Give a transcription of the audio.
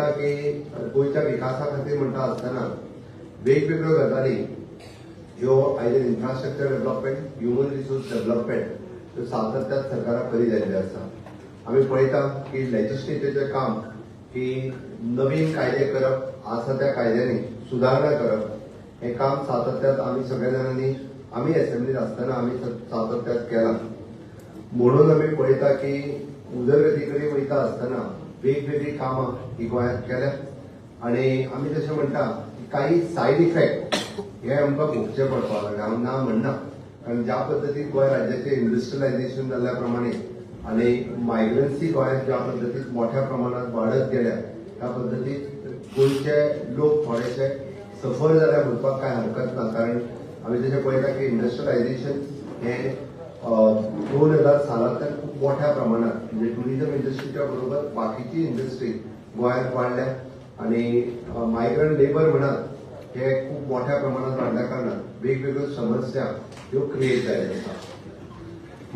की गोंयच्या विकासा खातीर म्हणटा आसतना वेगवेगळ्यो गजाली ह्यो either infrastructure development, human resource development ह्यो सातत्यात सरकाराक करीत आयिल्ल्यो आसा. आमी पळयता की लेजिस्लेचरचें काम की नवीन कायदे करप, आसा त्या कायद्यांनी सुदारणा करप, हें काम सातत्यात आमी सगळ्या जाणांनी आमी एसेंब्लीत आसतना आमी सातत्यात केलां. म्हणून आमी पळयता की उदरगती कडेन वयता आसतना वेगवेगळीं कामां ही गोंयांत केल्या आनी आमी तशें म्हणटा की काही सायड इफेक्ट हे आमकां भोगचे पडपाक लागले. हांव ना म्हणना, कारण ज्या पद्दतीन गोंय राज्याचें इंडस्ट्रियलायझेशन जाल्ल्या प्रमाणे आनी मायग्रन्सी गोंयांत ज्या पद्दतीन मोठ्या प्रमाणात वाडत गेल्या त्या पद्दतीन गोंयचे लोक थोडेशे सफर जाल्या म्हणपाक कांय हरकत ना. कारण आमी जशें पळयता की इंडस्ट्रियलायझेशन हें 2000 सालांतल्यान खूब मोठ्या प्रमाणात म्हणजे टुरिझम इंडस्ट्रीच्या बरोबर बाकीची इंडस्ट्री गोंयांत वाडल्या आनी मायग्रंट लेबर म्हणात हे खूब मोठ्या प्रमाणात वाडल्या कारणान वेगवेगळ्यो समस्या ह्यो क्रिएट जाल्ल्यो आसा.